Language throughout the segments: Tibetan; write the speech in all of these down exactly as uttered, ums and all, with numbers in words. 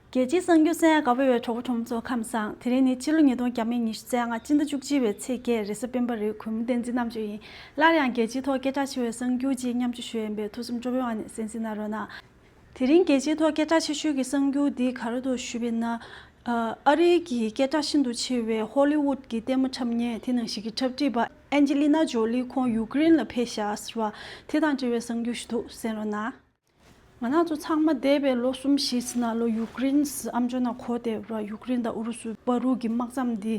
རྒྱལ་སྤྱིའི་གསར་འགྱུར་གསན་དགའ་པོ་ཡོད་གྲོགས་པོ་གྲོགས་མོ་ཚོ་ཁམས་བཟང་། དེ་རིང་ནི་ཕྱི་ལོ་ཉིས་སྟོང་ཉི་ཤུ་རྩ་ལྔ་སྤྱི་ཟླ་བཅུ་གཅིག་པའི་ཚེས་བརྒྱད་རེས་གཟའ་སྤེན་པ་རེད། གུས་མོ་བསྟན་འཛིན་རྣམ་དཔྱོད་ཡིན། སླར་ཡང་རྒྱལ་སྤྱིའི་ཐོག་སྐད་གྲགས་ཆེ་བའི་གསར་འགྱུར་ཅིག་མཉམ་སྤྱོད་ཞུ་ཡས་ཡིན་པས་ཐུགས་སེམས་སྤྲོ་པོའི་ངང་ནས་གསན་གཟིགས་གནང་རོགས་གནང་། དེ་རིང་རྒྱལ་སྤྱིའི་ཐོག་སྐད་གྲགས་ཆེ་ཤོས་ཀྱི་གསར་འགྱུར་འདི་ག་རེ་འདུག་ཞུས་པ་ཡིན་ན། ཨ་རིའི་གི་སྐད་གྲགས་ཤིན་ཏུ་ཆེ་བའི་ཧོ་ལི་ཝུད་ཀྱི་ལྟད་མོ་འཁྲབ་མཁན་དེ་ནང་བཞིན་གྱི་འཁྲབ་ཁྲིད་པ་ཨན་ཇི་ལི་ན་ཇོ་ལི་ཁོང་ཡུཀ་རེན་ལ་ཕེབས་བཞག་ཟེར་བ་དེ་དང་འབྲེལ་བའི་གསར་འགྱུར་ཞིག་འདུག་གསན་རོགས་གནང་། ང་རང་ཚོ་ཚང་མ་འདས་པའི་ལོ་གསུམ་བཞི་ཙམ་ནང་ལོ་ཡུཀ་རེན་ཨ་མཆོག་ནང་གོ་བསྡད་པ་ར། ཡུཀ་རེན་དང་ཨུ་རུ་སུའི་བར་དུ་གི་དམག་མཚམས་འདི་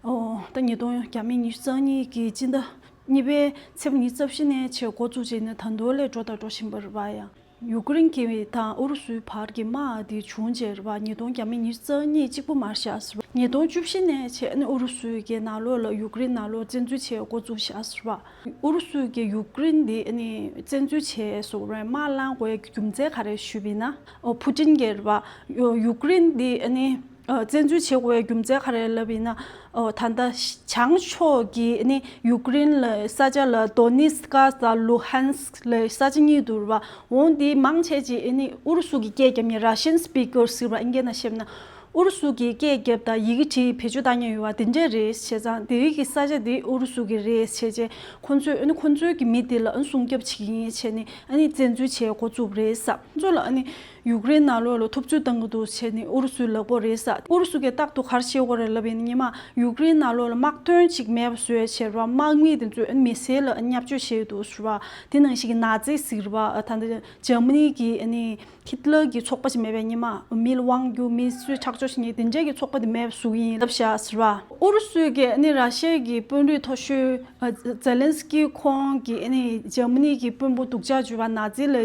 ཨོ་ད་ཉིས་སྟོང་ཉི་ཤུ་རྩ་གཉིས་ཀྱི་སྤྱི་ཟླ་གཉིས་པའི་ཚེས་པ་ཉི་ཤུ་རྩ་བཞི་ནས་བྱས་འགོ་བཙུགས་བྱས་ནས་ད་དུང་ལས་འགྲོ་དང་འགྲོ་བཞིན་པ་རེད་པ། ཡང་ཡུཀ་རེན་གྱི་དང་ཨུ་རུ་སུའི་བར་གྱི་དམག་འདི་བྱུང་རྗེས་རེད་པ། ཉིས་སྟོང་ཉི་ཤུ་རྩ་གཉིས་གཅིག་པུ་མ་རེད་ཤག་ཟེར་བ། ཉིས་སྟོང་བཅུ་བཞི་ནས་བྱས་ནས་ཨུ་རུ་སུའི་གི་ནང་ལོགས་ལ་ཡུཀ་རེན་ནང་ལོགས་བཙན་འཛུལ་བྱས་འགོ་བཙུགས་ཤག་ཟེར་བ། ཨུ་རུ་སུ་གིས་ཡུཀ་རེན་འདི་ཨ་ནི་བཙན་འཛུལ་བྱས་སོང་རེད། དམག་ལངས་དགོས་ཡ་རྒྱུ་མཚན་ག་རེ་ཞུས་པ་ཡིན་ན། ཨོ་ཕུ་ཏིན་གྱིས་རེད་པ། ཡུ་ཡུཀ་རེན་འདི་ཨ་ནི་ཨ་བཙན་འཛུལ་བྱེད་དགོས་ཡ་རྒྱུ་མཚན་ག་རེ་ལབ་པ་ཡིན་ན། ཨོ་ད་ལྟ་བྱང་ཕྱོགས་ཀྱི་ཨ་ནི་ཡུཀ་རེན་ལ་ས་ཆ་ལ་དོ་ནེ་སི་ཀ་དང་ལུ་ཧན་སི་ལ་ས་ཆ་གཉིས་འདུག་རེད་པ། འོ་འདི་མང་ཆེ་ཅིག་ཨ་ནི་ཨུ་རུ་སུ་གིས་སྐད་རྒྱབ་མཁན། Russian speakers ཟེར་བ་ཨིན་སྐད་ནང་བཤད་ན། ཨུ་རུ་སུ་གིས་སྐད་རྒྱབ་དང་ཡི་གེ་བྲིས་བེད་སྤྱོད་བཏང་མཁན་ཡོད་པ་དེ་འདྲས་རེད། བྱས་ཙང་དེ་གི་ས་ཆ་དེ་ཨུ་རུ་སུ་གི་རེད་བྱས་རྗེས་ཁོང་ཚོས་ཨ་ནི་ཁོང་ཚོའི་གི་མི་དེ་ལ་ཨ་ནི་སྲུང་སྐྱོབ་བྱེད་ཀྱི་ཡིན་བྱས་ནས་ཨ་ནི་བཙན་འཛུལ་བྱས་འགོ་བཙུགས་པ་རེད་ཟེར། ཁོང་ཚོ་ལ་ཨ་ནི་ཡུཀ་རེན་ནང་ལོགས་ལ་ཐུབ་ཚོད་གཏང་གི་འདུག་བྱས་ནས་ཨུ་རུ་སུའི་ལག་པོ་རེད་ཟེར། ཨུ་རུ་སུ་གིས་རྟག་ཏུ་ག་རེ་བྱེད་ཀྱི་ཡོད་རེད་ལབ་པ་ཡིན་ན། སྔོན་མ་ཡུཀ་རེན་ནང་ལོགས་ལ་དམག་དོན་ཅིག་མེད་པ་བཟོས་བྱས་རེད་པ། དམག་མི་དེ་ཚོས་ཨ་ནི་མི་སེར་ལ་ཨ་ནི་བརྙས་བཅོས་བྱས་འདུག་ཟེར་བ། དེ་ནང་བཞིན་གྱི་ནཱ་ཛི་ཟེར་བ་ད་ལྟ་འཇར་མ་ནི་གི་ཨ་ནི་ཧི་ཏི་ལར་གྱི་ཚོགས་པ་ཞིག་མེད་པས། སྔོན་མ་མི་ལ་དབང་བསྒྱུར། མི་ཚོས་ཁྲག་སྦྱོར་བྱེད་མཁན་དེ་འདྲས་ཀྱི་ཚོགས་པ་དེ་མེད་པ་བཟོ་གི་ཡིན་ལབ་བཞག་ཟེར་བ། ཨུ་རུ་སུས་ཀྱིས་ཨ་ནི་ར་ཤི་ཡ་གི་དཔོན་རིགས་མཐོ་ཤོས་ཨ་ཛེ་ལན་སི་ཀི་ཁོང་གིས་ཨ་ནི་འཇར་མ་ནི་གི་དཔོན་པོ་སྡུག་ཅག་བརྗོད་པ་ནཱ་ཛི་ལ་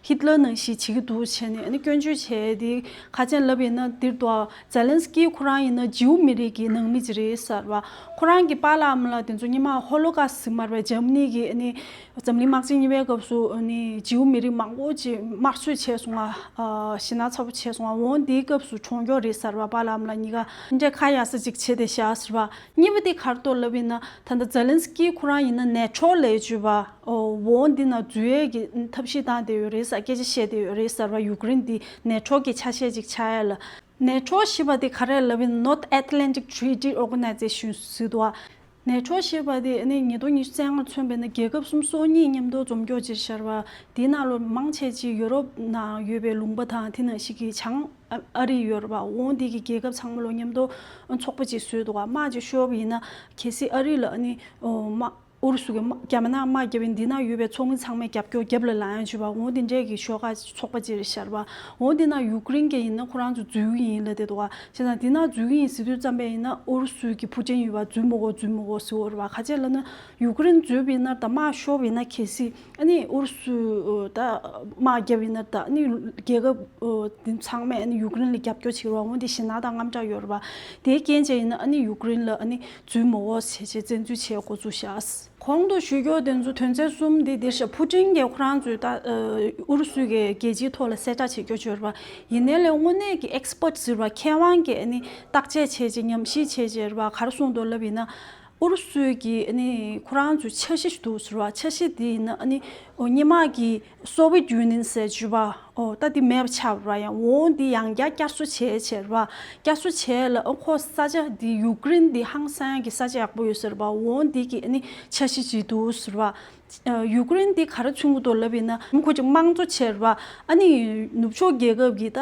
ཧི་ཏི་ལར་ནང་བཞིན་བྱེད་ཀྱི་འདུག་བྱས་ནས་ཨ་ནི་སྐྱོན་བརྗོད་བྱས་ཏེ། ཁ་ཆེན་ལབ་ཡིན་ན་འདིར་དུ་ཛེ་ལན་སི་ཀི་ཁོ་རང་ཡིན་ན་ཇིའུ་མི་རིགས་ཀྱི་ནང་མི་ཅིག་རེད་ཟེར་བ། ཁོ་རང་གི་པཱ་ལགས་ཨ་མ་ལགས་དེ་ཚོ་སྔོན་མ་ཧོ་ལོ་ཀོ་སི་ཊི་ཟེར་མ་རེད་པས། འཇར་མ་ནི་གི་ཨ་ནི་འཛམ་གླིང་དམག་ཆེན་གཉིས་པའི་སྐབས་སུ་ཨ་ནི་ཇིའུ་མི་རིགས་མང་པོ་ཅིག་དམར་གསོད་བྱས་སོང་ང་། ཨ་ཞེད་སྣང་ཚ་པོ་བྱས་སོང་ང་། འོ་འདིའི་སྐབས་སུ་གྲོངས་ཀྱོག་རེད་ཟེར་བ། པཱ་ལགས་ཨ་མ་ལགས་གཉིས་ཀ་འདྲ་ཁ་ཡག་ས་ཅིག་བྱས་བསྡད་ཤག་ཟེར་བ། གཉིས་པ་དེ་ག་རེ་འདུག་ལབ་ཡིན་ན། ད་ལྟ་ཛེ་ལན་སི་ཀི་ཁོ་རང་ཡིན་ན་ནེ་ཊོ་ལས་བརྗོད་པ། འོ་འདི་ནང་འཛུལ་ཡས་ཀྱི་ཐབས་ཤེས་བཏང་བསྡད་ཡོད་རེད་ཟེར། སྐད་ཆ་བཤད་བསྡད་ཡོད་རེད་ཟེར་བ། ཡུཀ་རེན་འདི་ནེ་ཊོ་གི་ཆ་ཤས་ཅིག་ཆགས་ཡ་ལ། ནེ་ཊོ་ཞེས་པ་དེ་ག་རེ་ལབ་ཡིན། North Atlantic Treaty Organization ཟེར་འདུག་བ། ནེ་ཊོ་ཞེས་པ་དེ་ཨ་ནི་ཉིས་སྟོང་ཉི་ཤུ་རྩ་ལྔ་མཚོན་པ་ཡིན་ན་རྒྱལ་ཁབ་སུམ་ཅུ་སོ་གཉིས་མཉམ་དུ་འཛོམས་ཀྱོག་ཅིག་ཤར་བ། དེའི་ནང་ལོ་མང་ཆེ་ཅིག་ཡུ་རོབ་ནང་ཡོད་པའི་ལུང་པ་དང་དེ་ནང་བཞིན་གྱི་བྱང་ཨ་རི་ཡོད་རེད་པ། འོ་འདི་གི་རྒྱལ་ཁབ་ཚང་མ་ལོ་མཉམ་དུ་ཚོགས་པ་ཅིག་བཟོས་འདུག་བ། དམག་ཅིག་ཤོར་བ་ཡིན་ན་གལ་སྲིད་ཨ་རི་ལ་ཨ་ནི་དམག་ཨུ་རུ་སུ་གི་དམག་རྒྱ་མི་ནག་དམག་བརྒྱབ་པའི་འདི་ན་ཡོད་པའི་ཚོགས་མི་ཚང་མས་རྒྱབ་སྐྱོར་རྒྱབ་ལ་ལངས་ཡ་བྱས་པ། འོ་འདི་འདྲས་ཀྱི་ཤོག་ཁག་ཚོགས་པ་ཅིག་རེད་ཤར་བ། འོ་འདི་ན་ཡུཀ་རེན་གྱི་ཡིན་ན་ཁོ་རང་ཚོ་འཛུལ་གྱི་ཡིན་ལབ་བསྡད་འདུག་བ། བྱས་ཙང་འདི་ན་འཛུལ་གྱི་ཡིན་ཟེར་དུས་ཙམ་པ་ཡིན་ན་ཨུ་རུ་སུ་གི་ཕུ་ཊིན་ཡོད་པ་འཛུལ་མི་དགོས་འཛུལ་མི་དགོས་ཟེར་བ་རེད་བ། ག་ཅི་ལབ་ན་ཡུཀ་རེན་འཛུལ་བ་ཡིན་ན་དང་དམག་ཤོར་བ་ཡིན་ན་གལ་སྲིད་ཨ་ནི་ཨུ་རུ་སུ་ད་དམག་བརྒྱབ་ཡིན་ན་ད་ཨ་ནི་རྒྱལ་ཁབ་འདི་ཚང་མས་ཨ་ནི་ཡུཀ་རེན་ལ་རྒྱབ་སྐྱོར་བྱེད་ར། འོ་འདི་ཞེད་སྣང་དང་དངངས་སྐྲག་ཡོད་རེད་བ། དེའི་རྐྱེན་བྱས་ཡིན་ན་ཨ་ནི་ཡུཀ་རེན་ལ་ཨ་ནི་འཛུལ་མི་དགོས་ཟེར་བྱས་བཙན་འཛུལ་བྱས་འགོ་བཙུགས་ཤག་གོང་དུ་ཞུས་ཀྱོག་དེ་ཚོ་དོན་ཚན་གསུམ་འདི་འདིར་བཞག་ཕུ་ཊིན་གྱིས་ཁོ་རང་ཚོའི་ད་ཨུ་རུ་སུ་གི་རྒྱལ་སྤྱིའི་ཐོག་ལ་གསལ་བསྒྲགས་བྱེད་ཀྱོག་བྱས་རེད་བ། ཡིན་ནའི་ལས་དངོས་གནས་ཀྱི་ཨེག་སི་པར་ཊི་ཟེར་བ་མཁས་དབང་གིས་ཨ་ནི་བརྟག་དཔྱད་བྱས་རྗེས་ཉམས་ཞིབ་བྱས་རྗེས་རེད་བ། ག་རེ་གསུངས་འདུག་ལབ་ཡིན་ན། ཨུ་རུ་སུའི་གི་ཨ་ནི་ཁོ་རང་ཚོའི་འཆར་གཞི་ཞིག་འདུག་ཟེར་བ། འཆར་གཞི་དེ་ཡིན་ན་ཨ་ནི་སྔོན་མ་གི་སོ་བི་ཡེཊ་ཡུ་ནི་ཡན་ཟེར་བརྗོད་པ། ཨོ་ད་འདི་མེད་པ་ཆགས་པ་རེད་བ། ཡང་འོ་འདི་ཡང་བསྐྱར་བསྐྱར་གསོ་བྱས་བྱས་རེད་བ། བསྐྱར་གསོ་བྱས་ལ་ཨ་ཁོ་ས་ཆ་འདི་ཡུཀ་རེན་འདི་ཧང་སང་གི་ས་ཆ་ཡག་པོ་ཡོད་ཟེར་བ། འོ་འདི་གི་ཨ་ནི་འཆར་གཞི་ཅིག་འདུག་ཟེར་བ། ཡུཀ་རེན་འདི་ག་རེ་མཚོན་གྱི་འདུག་ལབ་ཡིན་ན་ཁོ་ཅིག་དམངས་གཙོ་བྱས་རེད་བ། ཨ་ནི་ནུབ་ཕྱོགས་རྒྱལ་ཁབ་ཀྱི་ད་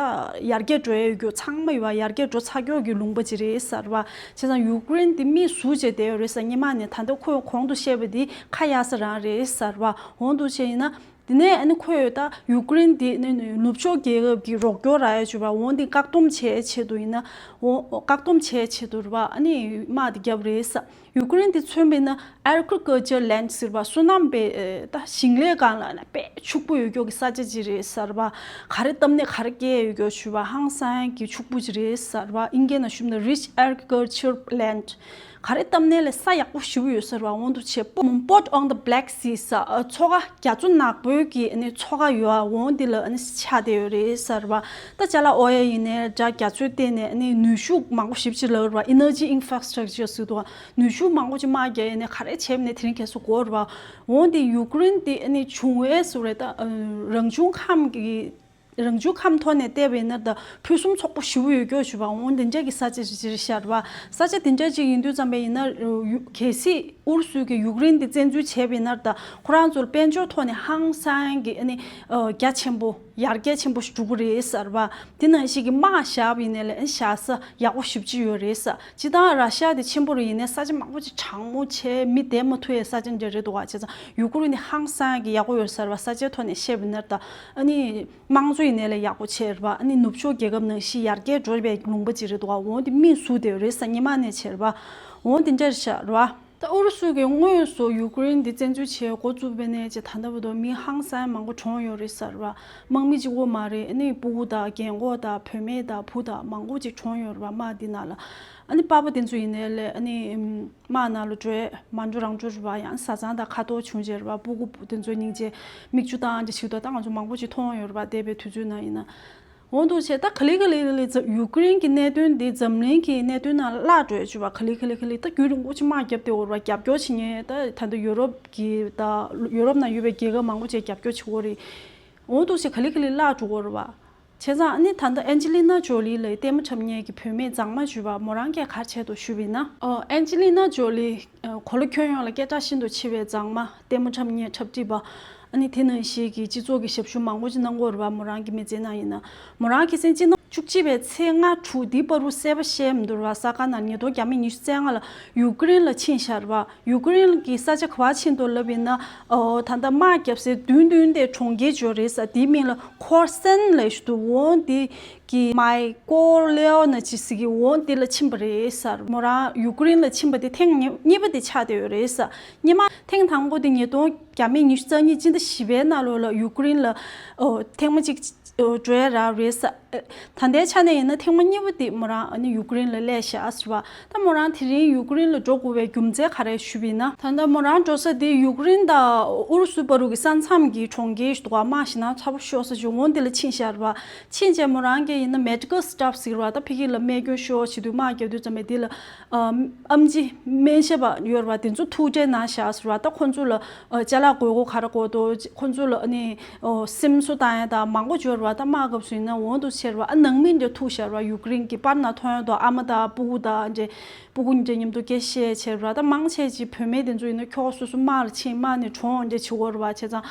ཡར་རྒྱས་འགྲོ་ཡ་ཡོད་རྒྱུ་ཚང་མ་ཡོད་བ། ཡར་རྒྱས་འགྲོ་ཚར་ཀྱོག་གི་ལུང་པ་ཅིག་རེད་ཟེར་བ། བྱས་ཙང་ཡུཀ་རེན་འདི་མིས་ཟུར་བྱས་བསྡད་ཡོད་རེད་ཟེར། སྔོན་མ་ནས། ད་ལྟ་ཁོས་གོང་དུ་བཤད་པ་འདི་ཁ་ཡག་ས་རང་རེད་ཟེར་བ། འོ་འདུག་བྱས་ཡིན་ན། དེ་ནས་ཨ་ནི་ཁོས་ད་ཡུཀ་རེན་འདི་ནི་ནི་ནུབ་ཕྱོགས་རྒྱལ་ཁབ་ཀྱི་རོགས་སྐྱོར་རག་ཡ་བྱས་པ། འོ་འདི་བཀག་སྡོམ་བྱེད་ཆེད་དུ་ཡིན་ན། འོ་བཀག་སྡོམ་བྱེད་ཆེད་དུ་རེད་བ། ཨ་ནི་དམག་འདི་བརྒྱབ་རེད་ཟེར། ཡུཀ་རེན་འདི་མཚོན་པ་ཡིན་ན་ཨེག་རི་ཀལ་ཅར་ལེན་ཌི་ཟེར་བ། སོ་ནམ་པའི་ཨེ་ད་ཞིང་ལས་སྒང་ལ་ན་དཔེ་ཕྱུག་པོ་ཡོད་ཀྱོག་གི་ས་ཆ་ཅིག་རེད་ཟེར་བ། ག་རེ་བཏབ་ནས་ག་རེ་སྐྱེ་ཡོད་ཀྱོག་ཞུས་པ། ཧང་སང་གི་ཕྱུག་པོ་ཅིག་རེད་ཟེར་བ། ཨིན་སྐད་ནང་ཞུས་ན་rich agriculture land། ག་རེ་བཏབ་ནའི་ལས་ས་ཡག་པོ་ཞེ་པོ་ཡོད་ཟེར་བ། འོ་འདུག་བྱས་པོ་Port on the Black Sea ཟེར་མཚོ་ཁ་རྒྱ་མཚོ་ནག་པོའི་གི་ཨ་ནི་མཚོ་ཁ་ཡོད་ཨ། འོ་འདི་ལ་ཨ་ནི་ཆགས་བསྡད་ཡོད་རེད་ཟེར་བ། ད་ཅ་ལག་ཨོ་ཡ་ཡིན་ནའི་འདྲ་རྒྱ་མཚོའི་སྟེང་ནས་ཨ་ནི་ནུས་ཤུགས་མང་པོ་ཞེ་པོ་ཅིག་ལབ་རེད་བ། Energy infrastructure ཟེར་འདུག་བ། ནུས་ཤུགས་མང་པོ་ཅིག་དམག་རྒྱག་ཡིན་ནའི་ག་རེ་བྱས་ནའི་དེ་རིང་ཁ་སང་དགོས་རེད་བ། འོ་འདི་ཡུཀ་རེན་འདི་ཨ་ནི་བྱུང་བའི་ཟེར་རེད། ད་རང་བྱུང་ཁམས་ཀྱི་ རང་བྱུང་ཁམས་ཐོག་ནས་བལྟས་པ་ཡིན་ན་ད་ཕུན་སུམ་ཚོགས་པོ་ཞེ་པོ་ཡོད་རྒྱུ་ཞུ་བ་འོང་དེ་འདྲ་གི་ས་ཆ་ཞིག་ཅིག་རེད་ཤག་རེད་བ། ས་ཆ་དེ་འདྲ་ཅིག་ཡིན་དུས་ཙམ་པ་ཡིན་ན་ཡུ་གལ་སྲིད་ཨུ་རུ་སུ་གིས་ཡུཀ་རེན་དེ་བཙན་འཛུལ་བྱས་པ་ཡིན་ན་ད་ཁོ་རང་ཚོར་དཔལ་འབྱོར་ཐོག་ནས་ཧང་སང་གི་ཨ་ནི་རྒྱ་ཆེན་པོ། ཡར་རྒྱས་ཆེན་པོ་ཞིག་འགྲོ་གི་རེད་ཟེར་བ། དེ་ནང་བཞིན་གྱི་དམག་བཞག་པ་ཡིན་ནའི་ལས་བཞག་ས་ཡག་པོ་ཞེ་པོ་ཅིག་ཡོད་རེད་ཟེར། སྤྱིར་བཏང་ར་ཤ་དེ་ཆེན་པོ་རུ་ཡིན་ནའི་ས་ཆ་མང་པོ་ཅིག་གྲང་མོ་བྱས་མི་བསྡད་མ་ཐུབ་ཡའི་ས་ཆ་འདྲ་རེད་འདུག་བ། བྱས་ཙང་ཡུ་ཀེ་རེན་ནི་ཧང་སང་གི་ཡག་པོ་ཡོད་ཟེར་བ། ས་ཆའི་ཐོག་ནས་བཤད་པ་ཡིན་ན་ད་ཨ་ནི་དམངས་གཙོ་ཡིན་ནའི་ལས་ཡག་པོ་བྱས་རེད་བ། ཨ་ནི་ནུབ་ཕྱོགས་རྒྱལ་ཁབ་ནང་བཞིན་ཡར་རྒྱས་འགྲོ་བའི་ལུང་པ་ཅིག་རེད་འདུག་བ། འོང་དེ་མིས་བཟོས་བསྡད་ཡོད་རེད་ཟེར། སྔོན་མ་ནས་བྱས་རེད་བ། འོང་དེ་འདྲ་རེད་ཤག་རེད་བ། ད་ཨུ་རུ་སུ་གིས་དངོས་སུ་ཡུ་ཀེ་རེན་འདི་བཙན་འཛུལ་བྱས་འགོ་བཙུགས་པ་ནས་ཅིག་ད་ལྟ་བར་དུ་མི་ཧང་སང་མང་པོ་གྲོངས་ཡོད་རེད་ཟེར་བ། དམག་མི་གཅིག་པོ་མ་རེད། ཨ་ནི་སྤུ་གུ་དང་རྒན་གོག་དང་བུད་མེད་དང་བུ་དང་མང་པོ་ཅིག་གྲོངས་ཡོད་རེད་བ། དམག་འདི་ནང་ལ་ཨ་ནི་པ་ཕ་དེ་ཚོ་ཡིན་ནའི་ལས་ཨ་ནི་དམག་ནང་ལ་འགྲོ་མ་འགྲོ་རང་འགྲོ་རེད་བ། ཡང་བཟའ་ཚང་དང་ཁ་ཐོག་བྱུང་བྱས་རེད་བ། སྤུ་གུ་དེ་ཚོ་སྙིང་རྗེ་མིག་ཆུ་བཏང་ཅིག་ཞིག་ཏུ་ད་ང་ཚོ་མང་པོ་ཅིག་མཐོང་ཡོད་རེད་བ། འདས་པའི་དུས་ཚོད་ནང་ཡིན་ན། འོང་དུ་བྱས་ད་ག་ལེ་ག་ལེ་ག་ལེ་ཡུ་ཀེ་རེན་གྱི་གནད་དོན་འདི་འཛམ་གླིང་གི་གནད་དོན་ནང་བརླག་འགྲོ་ཡ་བྱུང་བ། ག་ལེ་ག་ལེ་ག་ལེ་ད་རྒྱུན་རིང་པོ་ཅིག་དམག་བརྒྱབ་བསྡད་ཡོད་རེད་བ། རྒྱབ་སྐྱོར་བྱེད་མཁན་ད་ད་ལྟ་ཡུ་རོབ་ཀྱི་ད་ཡུ་རོབ་ནང་ཡོད་པའི་རྒྱལ་ཁབ་མང་པོ་ཅིག་རྒྱབ་སྐྱོར་བྱེད་ཀྱི་ཡོད་རེད། འོང་དུ་བྱས་ག་ལེ་ག་ལེ་བརླག་འགྲོ་གི་ཡོད་རེད་བ། བྱས་ཙང་ཨ་ནི་ད་ལྟ་ཨན་ཇི་ལི་ན་ཇོ་ལི་ལབ་ལྟད་མོ་འཁྲབ་མཁན་གྱི་བུད་མེད་མཛངས་མ་བྱུང་བ་མོ་རང་གིས་ག་རེ་བྱས་འདུག་ཞུས་པ་ཡིན་ན། ཨོ་ཨན་ཇི་ལི་ན་ཇོ་ལི། གོ་ལ་ཁྱོན་ཡོངས་ལ་སྐད་གྲགས་ཤིན་ཏུ་ཆེ་བའི་མཛངས་མ་ལྟད་མོ་འཁྲབ་མཁན་འཁྲབ་ཁྲིད་པ། ཨ་ནི་དེ་ནང་བཞིན་གྱི་སྤྱི་ཚོགས་ཀྱི་ཞབས་ཞུ་མང་པོ་ཅིག་གནང་གི་ཡོད་རེད་བ། མོ་རང་གི་མི་ཚེ་ནང་ཡིན་ན། མོ་རང་གི་སེམས་ཅི་ན་བཅུ་གཅིག་པའི་ཚེས་ལྔ་དྲུག་འདི་བར་དུ་གསལ་པོ་བཤད་མི་འདུག་ར། ས་ག་ནང་ཉིས་སྟོང་བརྒྱ་མེད་ཉི་ཤུ་རྩ་ལྔ་ལ་ཡུ་ཀེ་རེན་ལ་ཕྱིན་ཤག་ར་བ། ཡུ་ཀེ་རེན་གྱི་ས་ཆ་ག་པར་ཕྱིན་འདུག་ལབ་ཡིན་ན། ཨོ་ད་ལྟ་དམག་བརྒྱབ་སའི་མདུན་མདུན་དེ་གྲོང་ཁྱེར་ཅིག་ཡོད་རེད་ཟེར། དེའི་མིང་ལ་ཁོར་སན་ལབ་ཞིག་འདུག་འོང་དེ་གི་མའི་ཀོ་ལེའོ་ན་ཅི་ཟེར་གི་འོང་དེ་ལ་ཕྱིན་པ་རེད་ཟེར། མོ་རང་ཡུ་ཀེ་རེན་ལ་ཕྱིན་པ་དེ་ཐེངས་གཉིས་པ་དེ་ཆགས་བསྡད་ཡོད་རེད་ཟེར། སྔོན་མ་ཐེངས་དང་པོ་དེ་ཉིས་སྟོང་བརྒྱ་མེད་ཉི་ཤུ་རྩ་གཉིས་སྤྱི་ཟླ་བཞི་པའི་ནང་ལོགས་ལ་ཡུ་ཀེ་རེན་ལ་ཨོ་ཐེངས་མ་གཅིག་འགྲོ་ཡ་རག་རེད་ཟེར། ད་ལྟའི་ཆ་ནས་ཡིན་ན་ཐེངས་མ་གཉིས་པ་དེ་མོ་རང་ཨ་ནི་ཡུ་ཀེ་རེན་ལ་སླེབས་ཤག་ཟེར་བ། ད་མོ་རང་དེ་རིང་ཡུ་ཀེ་རེན་ལ་འགྲོ་དགོས་པའི་རྒྱུ་མཚན་ག་རེ་ཞུས་པ་ཡིན་ན། ད་ལྟ་མོ་རང་འགྲོ་ས་དེ་ཡུ་ཀེ་རེན་དང་ཨུ་རུ་སུ་བར་དུ་གི་ས་མཚམས་ཀྱི་གྲོང་ཁྱེར་ཞིག་འདུག་ག་དམག་ཞེད་སྣང་ཚ་པོ་ཤོར་ས་ཞིག་འོང་དེ་ལ་ཕྱིན་ཤག་ར་བ། ཕྱིན་རྗེས་མོ་རང་གིས་ཡིན་ན་མེ་ཌི་ཀལ་སི་ཊབ་ཟེར་བ། ད་ཕ་གི་ལ་རྨས་སྐྱོན་ཤོར་བྱེད་དུས་དམག་རྒྱག་དུས་ཙམ་པ་དེ་ལ་ཨམ་ཆི་སྨན་ཞབས་པ་ཡོད་ར་བ། དེ་ཚོ་ཐུགས་ཁྲལ་གནང་ཤག་ཟེར་བ། ད་ཁོ་ཚོ་ལ་ཅ་ལག་དགོས་མཁོ་ག་རེ་དགོས་འདུག་ཁོ་ཚོ་ལ་ཨ་ནི་སེམས་གསོ་བཏང་ཡ་དང་མང་པོ་ཡོད་ར་བ། ད་དམག་སྐབས་སུ་ཡིན་ན་འོང་དུ་ཆེ་ར་བ། ཨ་ནང་མི་འདྲ་ཐུག་ཤག་ར་བ། ཡུ་ཀེ་རེན་གྱི་པར་ནང་མཐོང་ཡ་དང་ཨ་མ་དང་སྤུ་གུ་དང་འདྲ། སྤུ་གུ་འདྲ་མཉམ་དུ་སྐད་བཤད་བྱས་ར་བ། ད་མང་ཆེ་ཅིག་བུད་མེད་དེ་ཚོ་ཡིན་ན་ཁྱོ་ག་སོ་སོ་དམག་ལ་ཕྱིན་དམག་ནས་གྲོངས་འདྲ་བྱེད་ཀྱི་ཡོད་ར་བ། བྱས་ཙང་།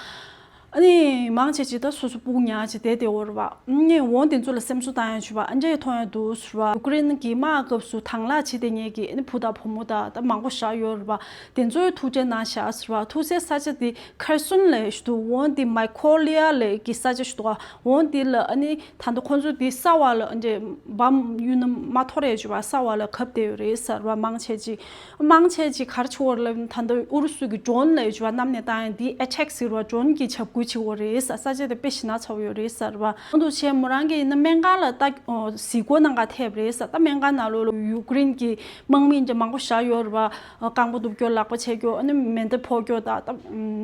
ཨ་ནི་མང་ཆེ་ཅིག་ད་སོ་སོ་སྤུ་གུ་ཉར་ཅིག་བསྡད་བསྡད་ཡོད་རེད་བ། ཨ་ནི་འོང་དེ་ཚོ་ལ་སེམས་གསོ་བཏང་ཡ་བྱུང་བ། ཨ་འདྲས་མཐོང་ཡ་འདུག་ཟེར་བ། ཡུ་ཀེ་རེན་གྱི་དམག་སྐབས་སུ་དང་བླངས་བྱེད་བསྡད་མཁན་གྱི་ཨ་ནི་བུ་དང་བུ་མོ་དང་ད་མང་པོ་བཞག་ཡོད་རེད་བ། དེ་ཚོས་ཐུགས་ཁྲལ་གནང་ཤག་ཟེར་བ། ཐུག་སའི་ས་ཆ་དེ་ཁར་སོན་ལབ་ཞིག་འདུག་འོང་དེ་མའི་ཀོ་ལེ་ཡ་ལབ་ཀྱི་ས་ཆ་ཞིག་འདུག་ག་འོང་དེ་ལ་ཨ་ནི་ད་ལྟ་ཁོང་ཚོ་དེ་ས་བ་ལ་ཨ་འདྲས་འབམ་གཡུག་ན་མ་འཐོར་ཡ་བྱུང་བ། ས་བ་ལ་གབ་བསྡད་ཡོད་རེད་ཟེར་བ། མང་ཆེ་ཅིག་མང་ཆེ་ཅིག་ག་རེ་བྱེད་ཀྱི་ཡོད་རེད་ལབ་ན། ད་ལྟ་ཨུ་རུ་སུ་གི་ཌོ་རོན་ལབ་ཡོད་བ། གནམ་ནས་བཏང་ཡ་འདི་ཨེ་ཊེག་ཟེར་བ། ཌོ་རོན་གྱི་འཇབ་རྒོལ་བྱེད་ཀྱི་ཡོད་རེད་ཟེར། ས་ཆ་དེ་དཔེ་ཞེད་སྣང་ཚ་པོ་ཡོད་རེད་ཟེར་བ། འོང་དུ་བྱས་མོ་རང་གིས་ཡིན་ན་སྨན་ཁང་ལ་ལྟ་ཨོ་གཟིགས་སྐོར་གནང་ག་ཐེབས་རེད་ཟེར། ད་སྨན་ཁང་ནང་ལོགས་ལ་ཡུ་ཀེ་རེན་གྱི་དམག་མི་འདྲ་མང་པོ་བཞག་ཡོད་རེད་བ། རྐང་པ་གཏུབ་རྒྱུ། ལག་པ་ཆད་རྒྱུ། ཨ་ནི་མེ་མདའ་ཕོག་རྒྱུ་དང་། ད་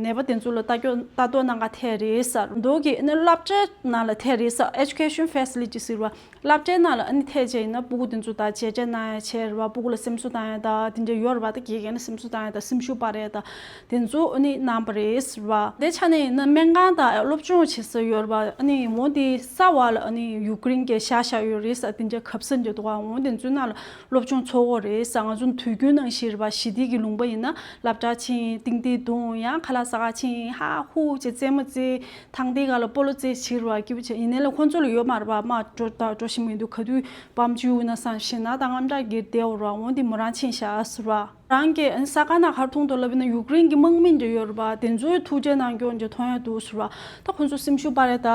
ནད་པ་དེ་ཚོ་ལ་ལྟ་རྒྱུ་ལྟ་རྟོག་གནང་ག་ཐེབས་རེད་ཟེར། མདོ་གི་ཨ་ནི་སློབ་གྲྭའི་ནང་ལ་ཐེབས་རེད་ཟེར། Education facility ཟེར་བ། སློབ་གྲྭའི་ནང་ལ་ཨ་ནི་ཐད་བྱས་ཡིན་ན་སྤུ་གུ་དེ་ཚོ་དང་མཇལ་འཕྲད་གནང་ཡ་བྱས་རེད་བ། སྤུ་གུ་ལ་སེམས་གསོ་བཏང་ཡ་དང་དེ་འདྲ་ཡོད་རེད་བ། ད་དགེ་རྒན་ལ་སེམས་གསོ་བཏང་ཡ་དང་སེམས་ཤུགས་སྤར་ཡ་དང་དེ་ཚོ་ཨ་ནི་གནང་བ་རེད་ཟེར་བ། དེ་ཆ་ནས་ཡིན་ན་སྨན་ཁང་དང་སློབ་སྦྱོང་བྱེད་ས་ཡོད་རེད་བ། ཨ་ནི་འོང་དེ་ས་བ་ལ་ཨ་ནི་ཡུ་ཀེ་རེན་གྱིས་བཞག་བཞག་ཡོད་རེད་ཟེར། དེ་འདྲ་གབ་ས་འདྲ་འདུག་ག་འོང་དེ་ཚོའི་ནང་ལ་སློབ་སྦྱོང་འཚོགས་ཀྱི་ཡོད་རེད་ཟེར། ང་ཚོ་དུས་རྒྱུན་ནང་བཞིན་རེད་བ། ཞི་བདེ་གི་ལུང་པ་ཡིན་ན་སློབ་གྲྭ་ཕྱིན། ཏིང་ཏིང་བརྡུང་། ཡང་ཁ་ལག་ཟ་ག་ཕྱིན། ཧ་ཧུ་བྱས་རྩེད་མོ་རྩེ། ཐང་དེ་ག་ལ་སྤོ་ལོ་རྩེད་བྱེད་རེད་བ། སྐྱིད་པོ་བྱས། ཡིན་ནའི་ལས་ཁོང་ཚོ་ལ་ཡོད་མ་རེད་བ། མ་འགྲོ་ད་འགྲོ་ཤེས་མི་འདུག་ག་དུས་བམ་ཆུ་ན་སང་ཞེད་སྣང་དང་དངངས་སྐྲག་སྐྱེས་བསྡད་ཡོད་རེད་བ། འོང་དེ་མོ་རང་ཕྱིན་བཞག་ཟེར་བ། རང་གིས་ས་ག་ནང་ག་རེ་མཐོང་འདུག་ལབ་ན་ཡུཀ་རེན་གྱི་དམག་མི་འདྲ་ཡོད་རེད་བ། དེ་ཚོའི་ཐུགས་ཁྲལ་གནང་རྒྱུ་འདྲ་མཐོང་ཡ་འདུག་ཟེར་བ། ད་ཁོང་ཚོ་སེམས་ཤུགས་སྤར་ཡ་ད་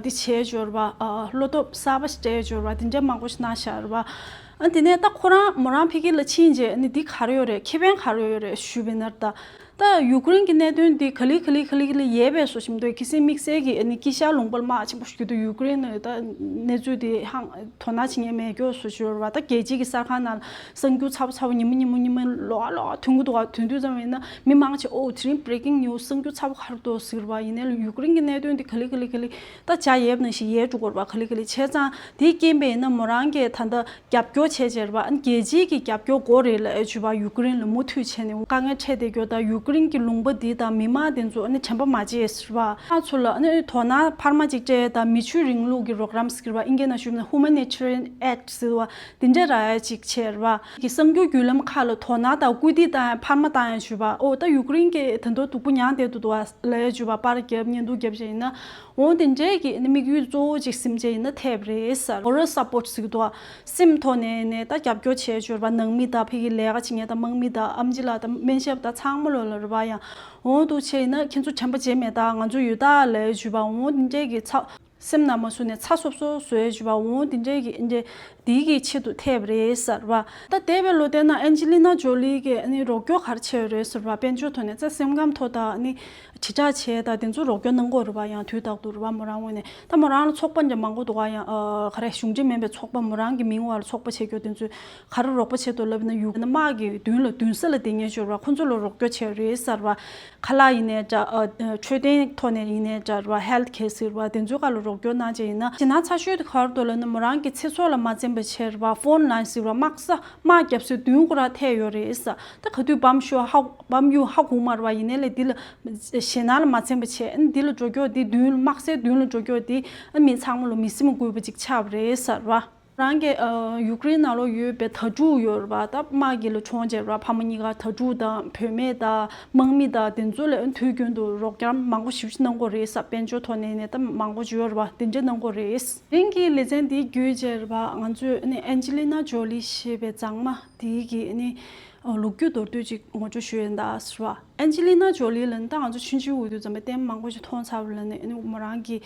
འདི་བྱས་ཡོད་རེད་བ། བློ་སྟོབས་གསར་པ་ཞིག་སྤྲད་ཡོད་རེད་བ། དེ་འདྲ་མང་པོ་ཞིག་གནང་བཞག་རེད་བ། ཨ་དེ་ནས་ད་ཁོ་རང་མོ་རང་ཕ་གི་ལ་ཕྱིན་རྗེས་ཨ་ནི་འདི་ག་རེ་ཡོད་རེད། ཁེ་ཕན་ག་རེ་ཡོད་རེད་ཞུས་པ་ཡིན་ན། ད་ད་ཡུཀ་རེན་གྱི་གནད་དོན་འདི་ག་ལེ་ག་ལེ་ག་ལེ་ག་ལེ་ཡལ་བའི་བཟོ་ཞིག་མི་འདུག་གལ་སྲིད་དམིགས་བསལ་གྱི་ཨ་ནི་དཀྱིལ་ཤར་ལུང་པ་ལ་དམག་ཆེན་པོ་ཞིག་རྒྱུག་དུས་ཡུཀ་རེན་ནི་ད་གནས་ཚུལ་དེ་ཧང་དོ་སྣང་བྱེད་མཁན་མེད་རྒྱུ་བཟོ་ཞིག་ཡོད་རེད་བ། ད་རྒྱལ་སྤྱི་གི་གསར་ཁང་ནང་གསར་འགྱུར་ཚ་པོ་ཚ་པོ་ཉི་མ་ཉི་མ་ཉི་མ་ལོག་ལོག་ཐོན་གྱི་འདུག་བ། ཐོན་དུས་ཙམ་ཡིན་ན་མི་མང་ཆེ་ཨོ་དེ་རིང་བྷི་རེ་ཀིང་ནིའུ་སི་གསར་འགྱུར་ཚ་པོ་ག་རེ་འདུག་ཟེར་བ། ཡིན་ནའི་ཡུཀ་རེན་གྱི་གནད་དོན་འདི་ག་ལེ་ག་ལེ་ག་ལེ་ད་བྱ་ཡལ་བ་ནང་བཞིན་ཡལ་འགྲོ་གི་རེད་བ། ག་ལེ་ག་ལེ། བྱས་ཙང་དེའི་རྐྱེན་པས་ཡིན་ན་མོ་རང་གིས་ད་ལྟ་རྒྱབ་སྐྱོར་བྱས་བྱས་རེད་བ། ཨ་ནི་རྒྱལ་སྤྱིའི་གི་རྒྱབ་སྐྱོར་དགོས་རེད་ལབ་ཨེ་བྱུས་བ། ཡུཀ་རེན་ལ་མུ་མཐུད་བྱས་ནས་དཀའ་ངལ་འཕྲད་བསྡད་རྒྱུ་དང་ཡུཀ་ ཀུ་རིང་གི་ལུང་པ་འདི་དང་མི་མང་དེ་ཚོ་ཨ་ནི་དྲན་པ་མ་བརྗེད་ཟེར་བ། ང་ཚོ་ལ་ཨ་ནི་དོ་སྣང་འཕར་མ་ཅིག་སྤྲད་དང་མི་ཆོས་རིང་ལུགས་ཀྱི་རོགས་རམ་ཟེར་བ། ཨིན་སྐད་ནང་ཞུས་ན་Humanitarian Aid ཟེར་བ། དེ་འདྲ་རག་ཡ་ཅིག་བྱས་རེད་བ། གི་གསར་འགྱུར་བརྒྱུད་ལམ་ཁག་ལ་དོ་སྣང་དང་སྐུལ་འདེད་བཏང་ཡ་འཕར་མ་བཏང་ཡ་ཞུས་བ། ཨོ་ད་ཡུ་ཀེ་རེན་གྱི་ད་དུང་སྡུག་པོ་མྱངས་བསྡད་འདུག་བ་ལབ་ཡ་ཞུས་བ། པར་རྒྱབ་བརྙན་ཐུང་རྒྱབ་བྱས་ཡིན་ན། འོ་དེ་འདྲའི་གི་ཨ་ནི་དམིགས་ཡུལ་གཙོ་བོ་ཅིག་ཟིན་བྱས་ཡིན་ན་ཐེབས་རེད་ཟེར། Moral support ཟེར་གི་འདུག་བ། སེམས་ཐོག་ནས་ནས་ད་རྒྱབ་སྐྱོར་བྱས་ཞུས་བ། ནང་མི་དང་ཕ་གི་ལས་ཀ་བྱེད་མཁན་དང་དམག་མི་དང་ཨེམ་ཆི་ལགས་དང་ཚང་མ་ལོ་ལ་རེད་བ། ཡང་འོ་འདུག་བྱས་ཡིན་ན་ཁྱེད་ཚོ་དྲན་པ་བརྗེད་མེད་ད། ང་ཚོ་ཡོད་ད་ལབ་ཡ་ཞུས་བ། འོ་དེ་འདྲའི་གི་ཚ། སེམས་ནང་མ་བཟོད་ནས་ཚ་སོབ་སོབ་བཟོས་ཞུ་བ། འོང་དེ་འདྲའི་གི་འདྲ་དེའི་གི་ཆེད་དུ་ཐེབས་རེད་ཟེར་བ། ད་འདས་པའི་ལོ་དེ་ན་ཨན་ཇི་ལི་ན་ཇོ་ལི་གི་ཨ་ནི་རོགས་སྐྱོར་ག་རེ་བྱས་ཡོད་རེད་ཟེར་བ། དཔལ་འབྱོར་ཐོག་ནས་ཚ་སེམས་ཁམས་ཐོག་དང་ཨ་ནི་དྲིལ་བསྒྲགས་བྱས་དང་དེ་ཚོ་རོགས་སྐྱོར་གནང་གི་ཡོད་རེད་བ། ཡང་དུས་རྟག་ཏུ་རེད་བ། མོ་རང་ངོས་ནས་ད་མོ་རང་ལ་ཚོགས་པ་འདྲ་མང་པོ་འདུག་ག་ཡང་ཨ་ག་རེ་གཞུང་འབྲེལ་མིན་པའི་ཚོགས་པ་མོ་རང་གི་མིང་འོག་ལ་ཚོགས་པ་བྱེད་རྒྱུ་དེ་ཚོས་ག་རེ་རོགས་པ་བྱེད་འདུག་ལབ་ན། ཡུ་ན་དམག་གི་མདུན་ལ་མདུན་ས་ལ་སྡོད་མཁན་ཅིག་ཡོད་རེད་བ། ཁོ་ཚོ་ལ་རོགས་སྐྱོར་བྱས་ཡོད་རེད་ཟེར་བ། ཁ་ལག་ཡིན་ནའི་འདྲ། ཨ་ཨ་འཕྲོད་བསྟེན་ཐོག་ནས་ཡིན་ནའི་འདྲ་རེད་བ། ཧེལ་ཐི་ཁེར་ཟེར་བ་དེ་ཚོའི་སྒང་ལ་རོགས་སྐྱོར་གནང་བྱས་ཡིན་ན། ཞེད་སྣང་ཚ་ཤོས་དེ་ག་རེ་འདུག་ལབ་ན། མོ་རང་གི་ཚེ་སྲོག་ལ་མ་འཛེམས་པ་བྱས་རེད་བ། ཕོན་ལ་ཡིན་ཟེར་བ། དམག་ས་དམག་རྒྱབ་སའི་མདུན་ཁོ་རང་ཐད་ཡོད་རེད་ཟེར། ད་ག་དུས་བམ་ཤོ་ཧ་བམ་ཡུ་ཧ་གོ་མ་རེད་བ། ཡིན་ནའི་ལས་འདི་ལ་ཞེད་སྣང་ལ་མ་འཛེམས་པ་བྱས། ཨ་ནི་འདི་ལ་འགྲོ་རྒྱུ་འདི་མདུན་དམག་སའི་མདུན་ལ་འགྲོ་རྒྱུ་འདི་ཨ་མི་ཚང་མ་ལ་མི་སེམས་འགུལ་བ་ཅིག་ཆགས་པ་རེད་ཟེར་བ། རང་གི་ཨ་ཡུཀ་རེན་ནང་ལོགས་ཡོད་པའི་དྭ་ཕྲུག་ཡོད་རེད་བ། ད་དམག་གི་ལ་གྲོངས་བྱས་རེད་བ། ཕ་མ་གཉིས་ཀ། དྭ་ཕྲུག་དང་བུད་མེད་དང་དམག་མི་དང་དེ་ཚོ་ལ་དུས་རྒྱུན་དུ་རོགས་རམ་མང་པོ་ཞེ་པོ་ཅིག་གནང་གི་ཡོད་རེད་ཟེར། དཔལ་འབྱོར་ཐོག་ནས་ནས་ད་མང་པོ་ཅིག་ཡོད་རེད་བ། དེ་འདྲ་གནང་གི་ཡོད་རེད། དེ་རིང་གི་ལེ་ཚན་འདི་བརྒྱུད་བྱས་རེད་བ། ང་ཚོས་ནི་ཨན་ཇི་ལི་ན་ཇོ་ལི་ཞེས་པའི་མཛངས་མ་དེའི་གི་ནི་ལོ་རྒྱུས་མདོར་བསྡུས་ཅིག་ངོ་སྤྲོད་ཞུ་ཡིན་ད་ཟེར་བ། ཨན་ཇི་ལི་ན་ཇོ་ལི་ལ་ནི་ད་ང་ཚོ་ཆུང་ཆུང་འོས་དུས་ཙམ་པ་ལྟད་མོ་མང་པོ་ཞིག་མཐོང་ཚར་བ་ལ་ནི་ཨ་ནི་མོ་རང་གི་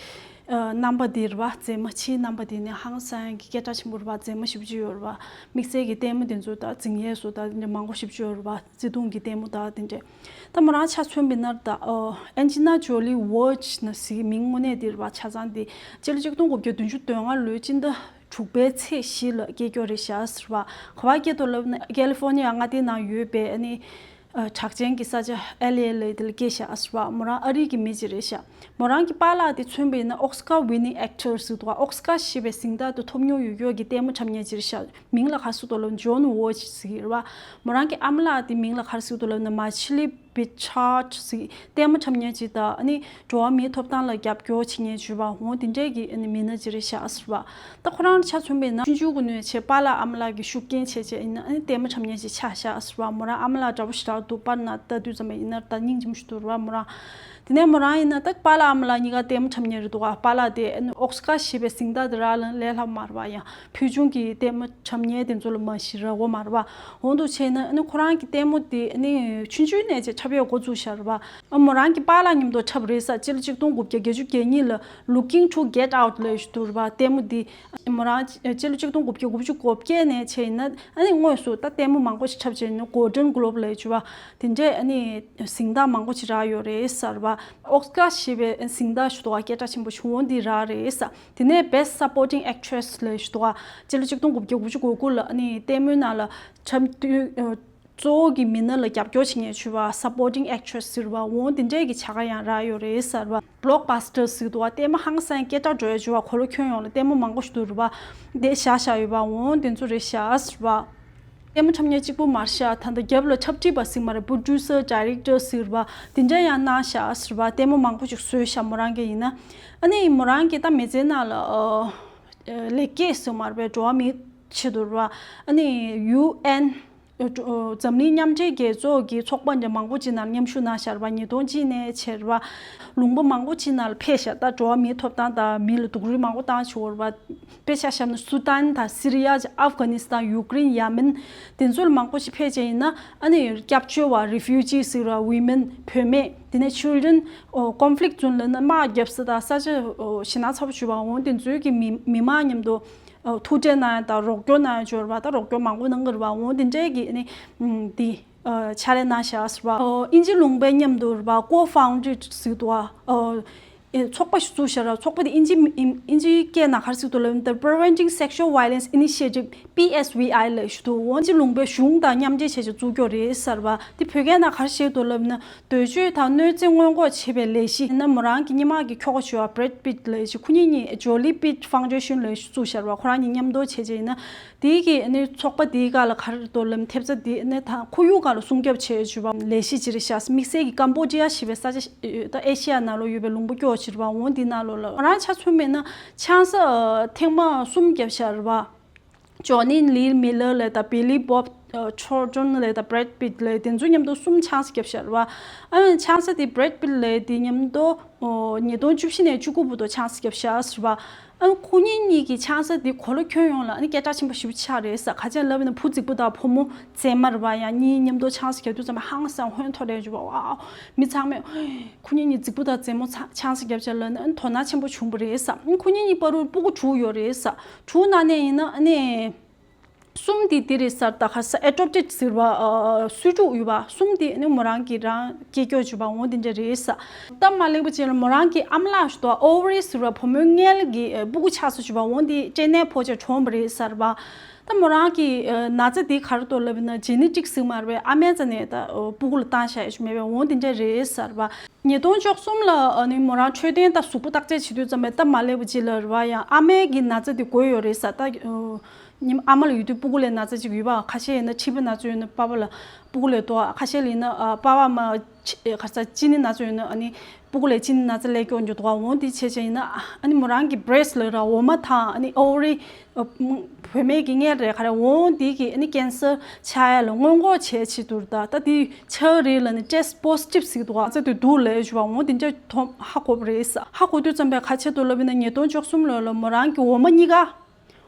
ཨ་རྣམ་པ་འདི་རེད་བ། མཛེས་མ་ཕྱིའི་རྣམ་པ་འདི་ནི་ཧང་སང་གི་སྐད་གྲགས་ཆེན་པོ་རེད་བ། མཛེས་མ་ཞེ་པོ་ཅིག་ཡོད་རེད་བ། དམིགས་བསལ་གྱི་ལྟད་མོ་འདི་ཚོ་ད་འཛིང་ཡས་སུ་ད་འདི་མང་པོ་ཞེ་པོ་ཅིག་ཡོད་རེད་བ། བརྩེ་དུང་གི་ལྟད་མོ་ད་འདི་འདྲ། ད་མོ་རང་ཆ་མཚོན་པ་ཡིན་ན་ད་ཨ་ཨན་ཇི་ན་ཇོ་ལི་ཝོ་ཆི་ན་ཟེར་མིང་དངོས་གནས་འདི་རེད་བ། ཆ་ཚང་འདི་སྤྱི་ལོ་ཆིག་སྟོང་དགུ་བརྒྱ་བདུན་ཅུ་དོན་ལྔ་ལོའི་སྤྱི་ཟླ་དྲུག་པའི་ཚེས་བཞི་ལ་སྐྱེས་ཀྱོག་རེད་ཤག་ཟེར་བ། ག་པར་སྐྱེས་འདུག་ལབ་ན་ཀེ་ལི་ཧྥོར་ནི་ཡ་མངའ་སྡེའི་ནང་ཡོད་པའི་ཨ་ནི་ཨ་གྲགས་ཅན་གྱི་ས་ཆ་ཨེལ་ཨེ་ལ་དེ་ལ་སྐྱེས་ཤག་ཟེར་བ། མོ་རང་ཨ་རི་གི་མི་ཅིག་རེད་ཤག། མོ་རང་གི་པཱ་ལགས་དེ་མཚོན་པ་ཡིན་ན་ཨོ་སི་ཀར་ཝིན་ནིང་ཨེག་ཊར་ཟེར་འདུག་ག། ཨོ་སི་ཀར་ཞེས་པའི་གཟེངས་རྟགས་དེ་ཐོབ་མྱོང་ཡོད་ཀྱོག་གི་ལྟད་མོ་འཁྲབ་མཁན་ཅིག་རེད་ཤག། མིང་ལ་ག་རེ་ཟེར་འདུག་ལབ་ན་ཇོན་ཝོ་ཆི་ཟེར་གྱི་རེད་བ། མོ་རང་གི་ཨ་མ་ལགས་དེ་མིང་ལ་ག་རེ་ཟེར་འདུག་ལབ་ན་མར་ཆི་ལི་བྷི་ཆར་ཌི་ཟེར་གྱི་ལྟད་མོ་འཁྲབ་མཁན་ཅིག་དང་ཨ་ནི་འགྲོ་བ་མིའི་ཐོབ་ཐང་ལ་རྒྱབ་སྐྱོར་བྱེད་མཁན་ཅིག་རེད་བ། འོ་དེ་འདྲས་ཀྱི་ཨ་ནི་མི་སྣ་ཅིག་རེད་ཤག་ཟེར་བ། ད་ཁོ་རང་ཆ་མཚོན་པ་ཡིན་ན་ཆུང་ཆུང་གི་ནས་བྱས་པཱ་ལགས་ཨ་མ་ལགས་ཀྱི་ཤུགས་རྐྱེན་བྱས་བྱས་ཡིན་ན་ཨ་ནི་ལྟད་མོ་འཁྲབ་མཁན་ཅིག་ཆགས་ཤག་ཟེར་བ། མོ་རང་ཨ་མ་ལགས་འདྲ་པོ་ཞེ་དྲག་འདུག། པར་ནང་ལྟ་དུས་ཙམ་པ་ཡིན་ན་ད་སྙིང་རྗེ་མོ་ཞིག་འདུག་རེད་བ། མོ་རང་དེ་ནས་མོ་རང་ཡིན་ན་ད་པཱ་ལགས་ཨ་མ་ལགས་གཉིས་ཀ་ལྟད་མོ་འཁྲབ་མཁན་རེད་འདུག་ག། པཱ་ལགས་དེ་ཨ་ནི་ཨོ་སི་ཀར་ཞེས་པའི་གཟེངས་རྟགས་དེ་རག་ལ་ལས་སླ་མ་རེད་བ། ཡང་ཕུལ་བྱུང་གི་ལྟད་མོ་འཁྲབ་མཁན་དེ་ཚོ་ལ་མ་གཞི་རག་གི་མ་རེད་བ། འོ་འདུག་བྱས་ན་ཨ་ནི་ཁོ་རང་གི་ལྟད་མོ་དེ་ཨ་ནི་ཆུང་ཆུང་ནས་ཅིག་འཁྲབ་ཡས་འགོ་བཙུགས་བཞག་རེད་བ། ཨ་མོ་རང་གི་པཱ་ལགས་མཉམ་དུ་འཁྲབ་རེད་ཟེར། སྤྱི་ལོ་ཆིག་སྟོང་དགུ་བརྒྱ་བརྒྱད་ཅུ་གྱ་གཉིས་ལ་Looking to Get Out ལབ་ཞིག་འདུག་རེད་བ། ལྟད་མོ་འདི་མོ་རང་སྤྱི་ལོ་ཆིག་སྟོང་དགུ་བརྒྱ་དགུ་བཅུ་གོ་བརྒྱད་ནས་བྱས་ཡིན་ན་ཨ་ནི་དངོས་སུ་ད་ལྟད་མོ་མང་པོ་ཞིག་འཁྲབ་བྱས་ཡིན་ན་Golden Globe ལབ་ཞིག་བ། དེ་འདྲས་ཨ་ནི་གཟེངས་རྟགས་མང་པོ་ཞིག་རག་ཡོད་རེད་ཟེར་བ། ཨོ་སི་ཀར་ཞེས་པའི་གཟེངས་རྟགས་ཞིག་འདུག་ག། སྐད་གྲགས་ཆེན་པོ་ཞིག། འོ་འདི་རག་རེད་ཟེར། དེ་ནས་Best Supporting Actress ལབ་ཞིག་འདུག་ག། སྤྱི་ལོ་ཆིག་སྟོང་དགུ་བརྒྱ་དགུ་བཅུ་གོ་དགུ་ལ་ཨ་ནི་ལྟད་མོའི་ནང་ལ་འཁྲབ་དུས་ཨ་གཙོ་བོ་གི་མི་སྣ་ལ་རྒྱབ་སྐྱོར་བྱེད་མཁན་ཞུ་བ་Supporting Actress ཟེར་བ། འོ་དེ་འདྲས་ཀྱི་བྱ་དགའ་ཡང་རག་ཡོད་རེད་ཟེར་བ། Blockbuster ཟེར་འདུག་ག། ལྟད་མོ་ཧང་སང་སྐད་གྲགས་འགྲོ་ཡ་ཞུ་བ། འཁོར་ལོ་ཁྱོན་ཡོངས་ལ་ལྟད་མོ་མང་པོ་ཞིག་འདུག་རེད་བ། དེ་བཞག་བཞག་ཡོད་པ། འོ་དེ་ཚོ་རེད་ཤག་ཟེར་བ། ལྟད་མོ་འཁྲབ་མཁན་གཅིག་པུ་མ་རེད་ཤག། ད་ལྟ་རྒྱབ་ལ་འཁྲབ་ཁྲིད་པ་ཟེར་མ་རེད། Producer Director ཟེར་བ་དེ་འདྲ་ཡང་གནང་ཤག་ཟེར་བ། ལྟད་མོ་མང་པོ་ཞིག་བཟོས་ཤག་མོ་རང་གིས་ཡིན་ན། ཨ་ནི་མོ་རང་གིས་ད་མི་ཚེའི་ནང་ལ་ཨ་ལེགས་སྐྱེས་ཟེར་མ་རེད་པས། འགྲོ་བ་མིའི་ཆེད་དུ་རེད་བ། ཨ་ནི་ཡུ་ཨེན་འཛམ་གླིང་མཉམ་འབྲེལ་རྒྱལ་ཚོགས་ཀྱི་ཚོགས་པ་འདྲ་མང་པོ་ཅིག་ནང་མཉམ་ཞུགས་གནང་ཤག་རེད་བ། ཉིས་སྟོང་གཅིག་ནས་བྱས་རེད་བ། ལུང་པ་མང་པོ་ཅིག་ནང་ལ་ཕེབས་ཤག། ད་འགྲོ་བ་མིའི་ཐོབ་ཐང་དང་མི་ལ་སྡུག་རུས་མང་པོ་བཏང་བྱུང་བ་རེད་བ། དཔེ་ཆ་བཞག་ན་སུ་དཱན་དང་སི་རི་ཡ། ཨབ་གྷ་ནི་སི་ཐན། ཡུཀ་རེན། ཡ་མེན། དེ་ཚོ་ལ་མང་པོ་ཞིག་ཕེབས་བྱས་ཡིན་ན་ཨ་ནི་སྐྱབས་བཅོལ་བ། Refugee ཟེར་བ། Women བུད་མེད། དེ་ནས་Children ཨོ་Conflict Zone ལབ་ན་དམག་རྒྱབ་ས་དང་ས་ཆ་ཨོ་ཞེད་སྣང་ཚ་པོ་བྱུང་བ། འོ་དེ་ཚོའི་གི་མི་མི་མང་མཉམ་དུ་ཨོ་ཐུག་འཕྲད་གནང་ཡ་དང་རོགས་སྐྱོར་གནང་ཡ་བྱུང་བ་རེད་བ། ད་རོགས་སྐྱོར་མང་པོ་གནང་གི་རེད་བ། འོ་དེ་འདྲའི་གི་ཨ་ནི་འདི་ཨ་ཕྱག་ལས་གནང་བཞག་ཟེར་བ། ཨོ་དབྱིན་ཇི་ལུང་པའི་མཉམ་དུ་རེད་བ། Co-founded ཟེར་འདུག་བ། ཨོ་ ཨེ་ཚོགས་པ་ཞིག་བཙུགས་བཞག་ར། ཚོགས་པ་དེ་ཨིན་ཇི་ཨིན་ཨིན་ཇིའི་སྐད་ནང་ག་རེ་ཟེར་འདུག་ལབ་ན། The Preventing Sexual Violence Initiative, P S V I ལབ་ཞིག་འདུག་འོ་ཨིན་ཇི་ལུང་པའི་གཞུང་དང་མཉམ་འབྲེལ་བྱས་བྱས་བཙུགས་རྒྱུ་རེད་ཟེར་བ། དེ་བོད་སྐད་ནང་ག་རེ་བཤད་འདུག་ལབ་ན། འདོད་སྤྱོད་དང་གནོད་འཚེ་སྔོན་འགོག་བྱེད་པའི་ལས་གཞི་ཡིན་ན། མོ་རང་གི་སྔོན་མ་གི་ཁྱོ་ག་ཞུ་བ་Brad Pitt ལབ་ཞིག་ཁོ་གཉིས་གཉིས་Jolie Pitt Foundation ལབ་ཞིག་བཙུགས་བཞག་ར། ཁོ་རང་གཉིས་མཉམ་དུ་བྱས་བྱས་ཡིན་ན། དེའི་གི་ནི་ཚོགས་པ་དེའི་སྒང་ལ་ག་རེ་འདུག་ལབ་ན། ཐེབས་རྩ་དེ་ནི་ད་ཁོར་ཡུག་སྒང་ལ་སྲུང་སྐྱོབ་བྱེད་བཅུག་པ་ལས་གཞི་ཅིག་རེད་ཤག་དམིགས་བསལ་གྱི་ཀམ་བོ་ཌི་ཡ་ཞེས་པའི་ས་ཆ་ད་ཨེ་ཤི་ཡ་ནང་ལོགས་ཡོད་པའི་ལུང་པ་སྐྱོ་ཅིག་རེད་པ། འོ་འདི་ནང་ལོགས་ལ་ང་རང་ཆ་མཚོན་པ་ཡིན་ན་ཆང་ས་ཨ་ཐེངས་མ་གསུམ་བརྒྱབ་ཤག་རེད་པ། Johnny Lee Miller ལབ་དང་Billy Bob ཨ་Thornton ལབ་དང་Brad Pitt ལབ་དེ་ཚོ་མཉམ་དུ་གསུམ་ཆང་ས་བརྒྱབ་ཤག་རེད་པ། ཨ་ཆང་ས་དེ་Brad Pitt ལབ་དེ་མཉམ་དུ་ཨོ་ཉིས་སྟོང་བཅུ་བཞི་ནས་བཅུ་དགུ་བར་དུ་ཆང་ས་བརྒྱབ་ཤག་རེད་པ། ཨ་ཁོ་གཉིས་གཉིས་ཀྱི་ཆང་ས་དེ་གོ་ལ་ཁྱོན་ཡོངས་ལ་ཨ་ནི་སྐད་གྲགས་ཆེན་པོ་ཞེ་པོ་ཆགས་རེད་ས། ག་ཅི་ལབ་ན་བུ་རྫིག་པོ་དང་བུ་མོ་མཛེས་མ་རེད་པ། ཡང་གཉིས་མཉམ་དུ་ཆང་ས་བརྒྱབ་དུས་ཙམ་པ་ཧང་སང་ཧོན་ཐོར་རེད་བརྗོད་པ། ཝའོ། མི་ཚང་མས་ཁོ་གཉིས་གཉིས་རྫིག་པོ་དང་མཛེས་མོ་ཆ་ཆང་ས་བརྒྱབ་ཤག་ལབ་ན་ཨ་ནི་དོ་སྣང་ཆེན་པོ་བྱུང་བ་རེད་ས། ཨ་ཁོ་གཉིས་གཉིས་བར་དུ་སྤུ་གུ་དྲུག་ཡོད་རེད་ས། དྲུག་ནང་ནས་ཡིན་ན་ཨ་ནི། གསུམ་དེ་དེ་རེད་ས། ད་ག་ས་adopted ཟེར་བ་ཨ་གསོས་ཕྲུག་ཡོད་པ། གསུམ་དེ་ནི་མོ་རང་གི་རང་སྐྱེས་ཀྱོག་བྱས་པ་འོ་དེ་འདྲ་རེད་ས། སྟབས་མ་ལེགས་པ་ཅིག་ལ་མོ་རང་གི་ཨ་མ་ལགས་ཞུ་དོ་ཨོ་ཝ་རི་ཟེར་བ་བུ་མོའི་མངལ་གྱི་ཨ་སྤུ་གུ་ཆགས་སོང་བྱས་པ་འོ་དེ་སྐྲན་ནད་ཕོག་བྱས་གྲོངས་པ་རེད་ཟེར་བ། ད་མོ་རང་གི་ཨ་ན་ཚ་དེ་ག་རེ་འདུག་ལབ་ན་ཇེ་ནེ་ཊིག་ཟེར་མ་རེད་པས། ཨ་མའི་རྩ་ནས་ད་ཨ་སྤུ་གུ་ལ་བཏང་བཞག་ཡོད་མེད་པས་འོ་དེ་འདྲ་རེད་ཟེར་བ། ཉིས་སྟོང་བཅུ་གསུམ་ལ་ཨ་ནི་མོ་རང་འཕྲོད་བསྟེན་ད་གཟུགས་པོ་བརྟག་དཔྱད་བྱེད་དུས་ཙམ་པ་སྟབས་མ་ལེགས་པ་ཅིག་ལ་རེད་པ། ཡང་ཨ་མའི་གི་ན་ཚ་དེ་འགོས་ཡོད་རེད་ས། ད་ཨ་ཉི་མ་ཨ་མ་ལ་ཡོད་དུས་སྤུ་གུ་ལ་ན་ཚ་ཅིག་ཡོད་པ། ཁ་ཤས་ཡིན་ན་མཁྲིས་པའི་ན་ཚ་ཡོད་ན་པ་ཕ་ལ་སྤུ་གུ་ལ་འགྲོ། ཁ་ཤས་ལ་ཡིན་ན་ཨ་པ་ཕ་མ་ཆི་ག་རེ་ཟ་གཅིན་སྙི་ན་ཚ་ཡོད་ན་ཨ་ནི་སྤུ་གུ་ལ་གཅིན་སྙི་ན་ཚ་སླེབས་ཀྱོག་འགྱོ་འདུག་ག་འོ་དེ་བྱས་བྱས་ཡིན་ན་ཨ་ནི་མོ་རང་གི་བྷི་རེ་སི་ལབ་ར། འོ་མ་དང་ཨ་ནི་ཨོ་ཝ་རི། ཨ་བུད་མེད་ཀྱི་མངལ་རེད་ག་རེ་འོ་དེ་གི་ཨ་ནི་ཀན་སར་ཆགས་ཡ་ལ་སྔོན་འགོག་བྱེད་ཆེད་དུ་རེད། ད་ད་དེ་ཆགས་རེད་ལབ་ནས་ཊེ་སི་ཊི་པོ་སི་ཊིབ་ཟེར་གྱི་འདུག་ག་ཚ་དུས་འདུག་ལབ་ཞུ་བ་འོ་དེ་འདྲ་ཐོབ་ཧ་གོ་བ་རེད་ས། ཧ་གོ་དུས་ཙམ་པས་ག་ཆེད་དུ་ལབ་ཡིན་ན་ཉིས་སྟོང་བཅུ་གསུམ་ལོ་ལ་མོ་རང་གི་འོ་མ་གཉིས་ཀ་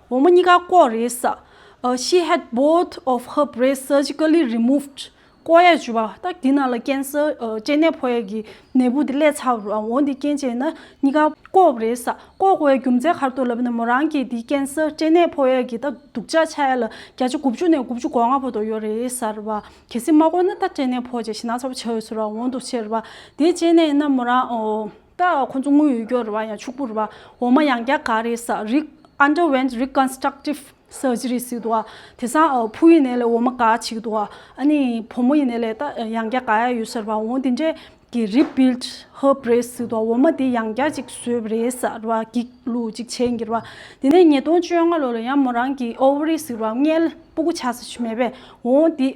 འོ་མ་གཉིས་ཀ་བཀོག་རེད་ས། ཨ་she had both of her breasts surgically removed. བཀོག་ཡ་ཞུ་བ་ད་དེ་ནང་ལ་ཀན་སར་ཨ་སྐྲན་ནད་ཕོག་ཡ་གི་ནད་འབུ་དེ་སླེབས་ཚར་བ་རེད། འོ་དེ་རྐྱེན་བྱས་ན་གཉིས་ཀ་བཀོག་རེད་ས། བཀོག་དགོས་ཡ་རྒྱུ་མཚན་ག་རེ་འདུག་ལབ་ན་མོ་རང་གི་དེ་ཀན་སར་སྐྲན་ནད་ཕོག་ཡ་གི་ད་སྡུག་ཅག་ཆགས་ཡ་ལ་བརྒྱ་ཆ་དགུ་བཅུ་ནས་དགུ་བཅུ་གོ་ལྔ་བར་དུ་ཡོད་རེད་ས་རེད་བ། གལ་སྲིད་མ་བཀོག་ན་ད་སྐྲན་ནད་ཕོག་བྱས་ཞེད་སྣང་ཚ་པོ་ཆགས་ཡོད་ས་རེད་བ། འོ་འདུག་བྱས་རེད་བ། དེ་བྱས་ནས་ཡིན་ན་མོ་རང་ཨོ། ད་ཁོ་ཚོ་དངུལ་ཡོད་རྒྱུ་རེད་བ། ཡང་ཕྱུག་པོ་རེད་བ། འོ་མ་ཡང་བསྐྱར་བཀག་རེད་ས། Re- underwent reconstructive surgery ཟེར་འདུག་བ། དེང་སང་ཨོ་བུ་ཡིན་ནའི་ལས་འོ་མ་བཀག་བྱེད་ཀྱི་འདུག་བ། ཨ་ནི་བུ་མོ་ཡིན་ནའི་ལས་ད་ཡང་བསྐྱར་བཀག་ཡ་ཡོད་ས་རེད་བ། འོ་དེ་འདྲས་ཀྱི་rebuilt her breast ཟེར་འདུག་བ། འོ་མ་དེ་ཡང་བསྐྱར་ཅིག་བཟོས་པ་རེད་ས་རེད་བ། འགྱིག་བླུགས་ཅིག་བྱས་ཡིན་གྱི་རེད་བ། དེ་ནས་ཉིས་སྟོང་བཅོ་ལྔ་ལོ་ལ་ཡང་མོ་རང་གི་ཨོ་ཝ་རི་ཟེར་བ། མངལ་སྤུ་གུ་ཆགས་ས་ཞིག་མེད་པས། འོ་དེ་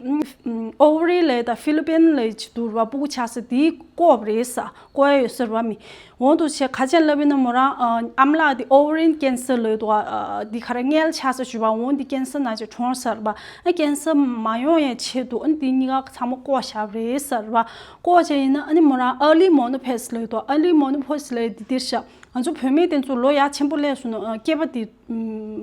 ཨོ་ཝ་རི་ལས་ད་ཕི་ལི་པིན་ལས་ཅིག་འདུག་རེད་བ། སྤུ་གུ་ཆགས་ས་དེ་བཀོག་པ་རེད་ས། བཀོག་ཡ་ཡོད་ས་རེད་བ་མི། འོ་འདུག་བྱས་ག་ཅི་ལབ་ཡིན་ན་མོ་རང་ཨ་ཨ་མ་ལགས་དེ་ཨོ་ཝ་རི་ཡན་ཀན་སར་ལབ་འདུག་ཨ་དེ་ག་རེ་མངལ་ཆགས་ས་ཞུ་བ། འོ་འདི་ཀན་སར་ནང་ཅིག་གྲོངས་ས་རེད་བ། ཨ་ཀན་སར་མ་ཡོང་ཡའི་ཆེད་དུ་ཨ་འདི་གཉིས་ཀ་ཚང་མ་བཀོག་བཞག་པ་རེད་ས་རེད་བ། བཀོག་བྱས་ཡིན་ན་ཨ་ནི་མོ་རང་early menopause ལབ་འདུག early menopause ལབ་འདི་འདིར་ཤག་ང་ཚོ་བུད་མེད་དེ་ཚོ་ལོ་ཡར་ཆེན་པོ་སླེབས་སོང་ན་ཨ་སྐྱེས་པ་དེ་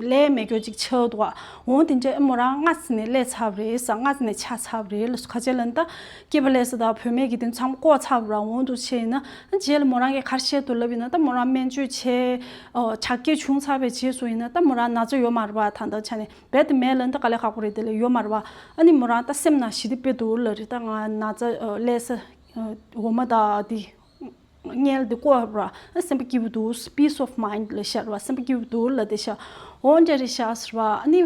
ལས་མེད་རྒྱུ་ཅིག་ཆགས་འདུག་འོ་དེ་འདྲས་མོ་རང་སྔ་ས་ནས་སླེབས་ཚར་བ་རེད་ས། སྔ་ས་ནས་ཆགས་ཚར་བ་རེད་ལ། ག་ཅི་ལབ་ན་ད་སྐྱེས་པ་སླེབས་ས་དང་བུད་མེད་ཀྱི་དེ་ཚང་མ་བཀོག་ཚར་བ་ར། འོ་འདུག་བྱས་ཡིན་ན་རྗེས་ལ་མོ་རང་གིས་ག་རེ་བཤད་འདུག་ལབ་ཡིན་ན་ད་མོ་རང་སྨན་བཅོས་བྱས་ཨོ་དྲག་སྐྱེད་བྱུང་ཚར་བའི་རྗེས་སུ་ཡིན་ན་ད་མོ་རང་ན་ཚ་ཡོད་མ་རེད་བ། ད་ལྟ་ཆ་ནས་རྦད་དེ་མེད་ལབ་ན་ད་དཀའ་ལས་ཁག་པོ་རེད། དེ་ལས་ཡོད་མ་རེད་བ། ཨ་ནི་མོ་རང་ད་སེམས་ནང་ཞི་བདེ་དཔེ་འདུག་ལབ་རེད། ད་ང་ན་ཚ་ཨོ་སླེབས་ས་ཨོ་འོ་མ་དང་དེ། མངལ་འདི་བཀོག་ར། ཨ་སེམས་པ་སྐྱིད་པོ་འདུག peace of mind ལབ་ཤག་ར་བ། སེམས་པ་སྐྱིད་པོ་འདུག་ལབ་བསྡད་ཤག་འོ་འདྲ་རེད་ཤག་ཟེར་བ། ཨ་ནི་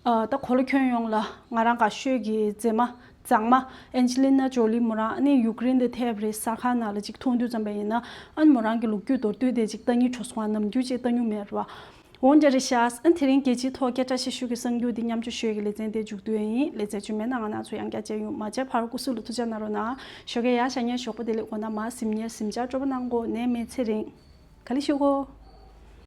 ཨ་ད་གོ་ལ་ཁྱོན་ཡོངས་ལ་ང་རང་དགའ་ཤོས་ཀྱི་མཛེས་མ་མཛངས་མ་ཨན་ཇི་ལི་ན་ཇོ་ལི་མོ་རང་ཨ་ནི་ཡུ་ཀེ་རེན་དུ་ཐེབས་རེད། གསར་ཁང་ནང་ལ་ཅིག་མཐོང་དུས་ཙམ་པ་ཡིན་ན་ཨ་ནི་མོ་རང་གི་ལོ་རྒྱུས་མདོར་བསྡུས་དེ་ཅིག་ལྟ་སྙིང་བྲོ་སོང་བ། ནམ་རྒྱུན་ཅིག་ལྟ་མྱོང་མེད་ར་བ། འོ་འདྲ་རེད་ཤག་ཨ་དེ་རིང་རྒྱལ་སྤྱིའི་ཐོག་སྐད་གྲགས་ཆེ་ཤོས་ཀྱི་གསར་འགྱུར་འདི་མཉམ་སྤྱོད་ཞུ་ཡས་ཀྱི་ལེ་ཚན་དེ་མཇུག་བསྡུ་ཡས་ཡིན། ལེ་ཚན་རྗེས་མའི་ནང་ང་རང་ཚོ་ཡང་བསྐྱར་མཇལ་ཡོང་། མ་མཇལ་བར་སྐུ་གཟུགས་ལ་ཐུགས་ཅག་གནང་རོགས་གནང་། ཞོགས་ཀས་ཡར་ཤར་ཉལ་ཞོགས་པ་བདེ་ལེགས། དགོང་དག་མར་གཟིམ་ཉལ་གཟིམ་ཅག་སྤྲོ་པོ་གནང་གོ། ནད་མེད་ཚེ་རིང་། ག་ལེ་ཞུ་གོ།